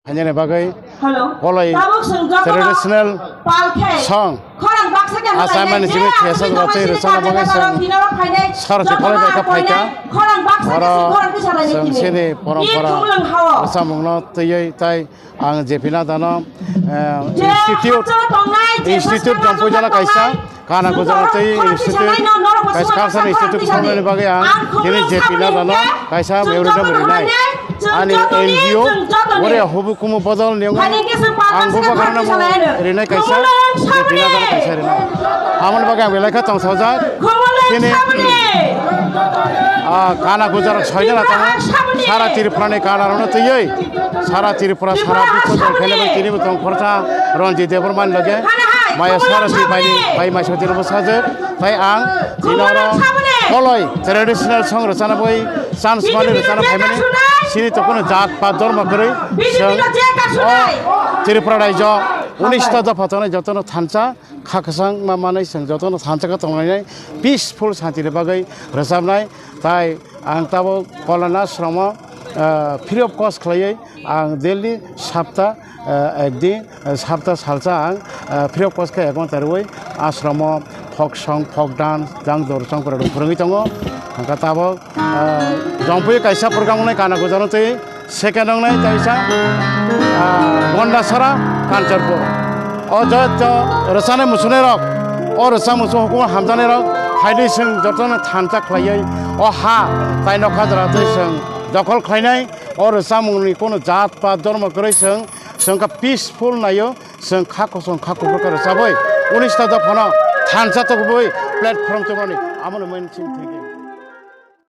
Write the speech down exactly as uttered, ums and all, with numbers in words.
Phainani bagwi Koloi traditional song achaimani simi thwiyasa jora tei rwchapna bagwi chwng sarati Koloi bai khe phaikha. Oro chwng chini porompora rwchapmungno twiwi tai ang J P Nadano, eh, Institute, Institute Jampui jora kaisa Kana Gujarat tei Institute, kaisa Cultural Institute khulumnani bagwi ang tini J P Nadano kaisa memorandum rinai. Ani N G O ore hubu kumu bodol ni wngwi ang bubagrano rinai kaisa J P Nadano kaisa rinai. Amoni bagwi ang belai khe tongthokjak. Tini, ah, Kana Gujarat soi jana tongo. Sara Tripura ni Kana rokno twiwi. Sara Tripura, sara biswa tong khaina bai tini bo tong khorsa Ranjit Debbarma ni loge. Maya sara si bai ni, bai mai sotiro bo sajak. Tai ang tini oro Koloi traditional song rwchana bai chance mani rwchana phaimani. Chini to kuno jat pat dormo kwrwi chwng o Tripura raijo unis ta dopha tongnai jotono thansa kha kwchang ma manwi chwng jotono thansa khe tonglainai peaceful shanti ni bagwi rwchapnai. Tai ang tabuk Kolana Ashram o, ah, free of cost khlaiwi ang daily sapta, ah, ekdin, ah, sapta salsa ang, ah, free of cost khe ek ghonta rwui ashram o folk song, folk dance, jang dor song kwrwng phwrwngwi tongo. Hwnkhe tabuk, ah, Jampui kaisa program wngnai Kana Gujarat tei second wngnai kaisa, ah, Gondasara, Kanchanpur. O joto rwchani muchunai rok, o rwchak muchung hukumu hamjaknai rok, phaidi chwng jotono thansa khlaiwi o ha tai nokha jora tei chwng dokhol khlainai. O rwchapmungni kuno jat pat dormo kwrwi chwng, chwng kha peaceful naio, chwng kha kosong kha kuphur khe rwchabwi unis ta dophano thansa tokbwi platform tongmani amoni main chini thwigwi.